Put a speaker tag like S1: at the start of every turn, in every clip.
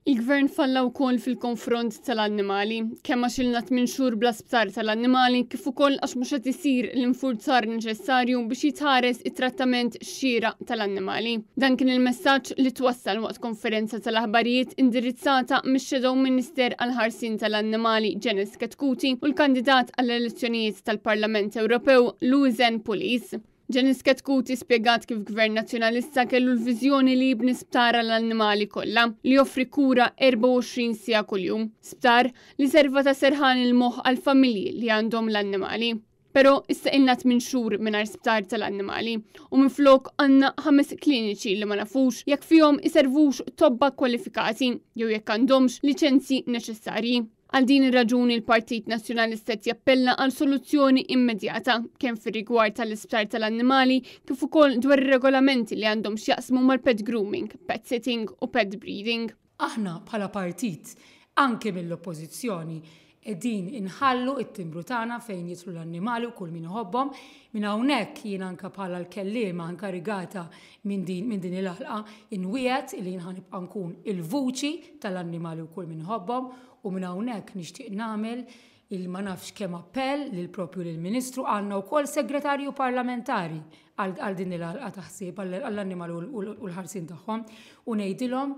S1: Il-Gvern falla wkoll fil-konfront tal-annimali, kemm għax ilna tmin xhur bla sptar tal-annimali kif ukoll għax mhux qed isir l-infurzar neċessarju biex jitħares it-trattament xieraq tal-annimali. Dan kien il-messaġġ li twassal waqt konferenza tal-aħbarijiet indirizzata mix-Shadow Minister għall-Ħarsien tal-Annimali Janice Chetcuti u l-kandidat għall-elezzjonijiet tal-Parlament Ewropew Louisanne Pulis. Janice Chetcuti spjegat kif Gvern Nazzjonalista kellu l-viżjoni li jibni sptar għall-annimali kollha, li joffri kura 24 siegħa kuljum. Sptar li serva ta' serħan il-moħħ għall-familji li għandhom l-annimali. Però issa ilna tmin xhur mingħajr sptar tal-annimali u minflok għandna ħames kliniċi li ma nafux jekk fihom iservux tobba kwalifikati jew jekk għandhomx liċenzji neċessarji. Għal din ir-raġuni l-Partit Nazzjonalista qed jappella għal soluzzjoni immedjata kemm fir-rigward tal-isptar tal-annimali kif ukoll dwar ir-regolamenti li għandhom x'jaqsmu mal-pet grooming, pet sitting u pet breeding.
S2: Aħna bħala partit, anke mill-Oppożizzjoni, qegħdin inħallu t-timbru tagħna fejn jidħlu l-annimali u kull min iħobbhom. Minn hawnhekk jien anke bħala l-kelliema inkarigata minn din minn din il-għalqa inwiegħed li jien ħa nibqa' nkun il-vuċi tal-annimali u kull min iħobbhom U minn hawnhekk nixtieq nagħmel il ma nafx kemm appell lil propju lill-Ministru, għandna wkoll segretarju parlamentari għal din il-għalqa ta' ħsieb għall-annimali u l-ħarsien tagħhom u ngħidilhom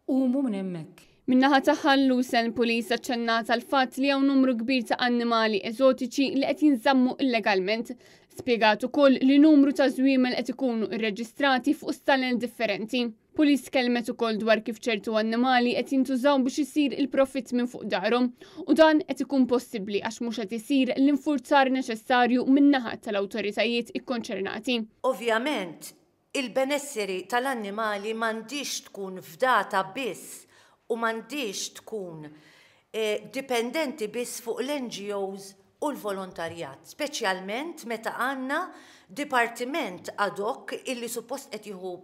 S2: qumu minn hemmhekk.
S1: Min-naħa tagħha l-Lucerne Police aċċennat għall-fatt li hawn numru kbir ta' annimali eżotiċi li qed jinżammu illegalment. Spjegat ukoll li numru ta' żwiemel qed ikunu rreġistrati fuq stalel differenti. Pulis tkellmet ukoll dwar kif ċertu annimali qed jintużaw biex isir il-profitt minn fuq darhom u dan qed ikun possibbli għax mhux qed isir l-infurzar neċessarju min-naħa tal-awtoritajiet ikkonċernati.
S3: Ovvjament, il-benesseri tal-annimali m'għandhiex tkun fdata biss u m'għandhiex tkun dipendenti biss fuq l-NGOs u l-volontarjat, speċjalment meta għandna dipartiment ad hoc illi suppost qed jieħu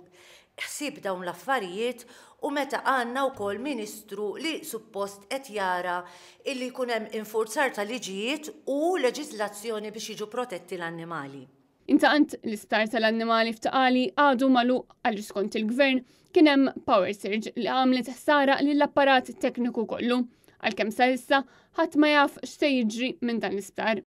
S3: ħsieb dawn l-affarijiet u meta għandna wkoll Ministru li suppost qed jara illi jkun hemm infurzar ta' liġijiet u leġiżlazzjoni biex jiġu protetti l-annimali.
S1: Intant, l-isptar tal-annimali f'Ta' Qali għadu magħluq għaliex skont il-Gvern kien hemm power surge li għamlet ħsara lill-apparat tekniku kollu, għalkemm sa issa ħadd ma jaf x'se jiġri minn dan l-isptar.